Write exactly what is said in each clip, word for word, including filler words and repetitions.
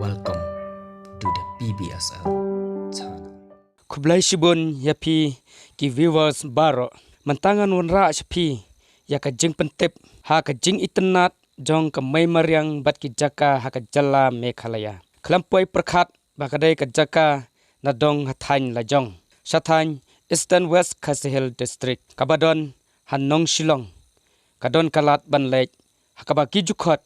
Welcome to the P B S L channel. Khublei shibun ïa phi ki viewers baroh. Mynta ngan wanrah sha phi ïa ka jingpyntip ha ka jingitynnad jong ka mei mariang bad ki jaka ha ka jylla Meghalaya. Khlem poi pyrkhat ba ka dei ka jaka na dong ha thaiñ la jong, sha thaiñ Eastern West Khasi Hills District, kaba don ha Nongshillong, ka don ka lad ban leit ha kaba ki ju khot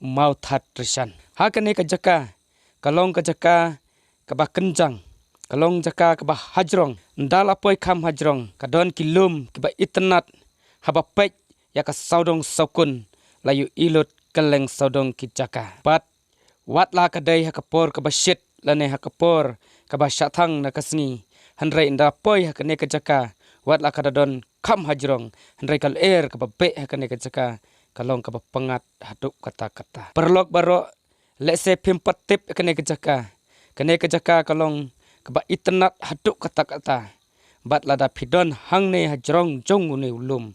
u Mawthadraishan. Ha kane ka jaka ka long ka jaka kaba kynjang, ka long jaka kaba hajrong. Ynda la poi kham hajrong, ka don ki lum kiba itynnad haba peit ïa ka sawdong sawkun, la ïohi lut kylleng sawdong ki jaka. Bad wat la ka dei ha ka por kaba shit lane ha ka por kaba shah thang na ka sngi, hynrei ynda poi ha kane ka jaka, wat la ka da don kham hajrong, hynrei ka lyer kaba beh ha kane ka jaka ka long kaba pyngngad haduh katta katta. Paralok baroh, lehse phim pat tip ïa kane ka jaka. Kane ka jaka ka long kaba itynnad haduh katta katta. Bad lada phi don hangne hajrong jong une u lum,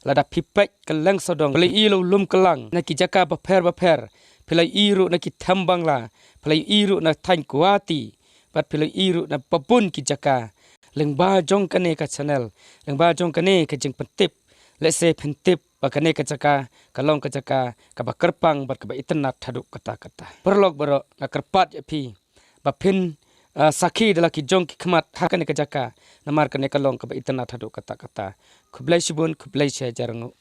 lada phi peit kylleng sawdong, phi la ïohi la u lum kylang na ki jaka bapher bapher, phi la ïohi ruh na ki them Bangla, phi la ïohi ruh na thaiñ Guwahati, bad phi la ïohi ruh na babun ki jaka. Lyngba jong kane ka channel, lyngba jong kane ka jingpyntip, lehse phin tip ba kane ka jaka ka long ka jaka kaba kyrpang bad kaba itynnad haduh katta katta. Paralok baroh, nga kyrpad ïa phi ba phin, ah, sakhi da la ki jong ki khmat ha kane ka jaka, namar kane ka long kaba itynnad haduh katta katta. Khublei shibun, khublei shihajar nguh.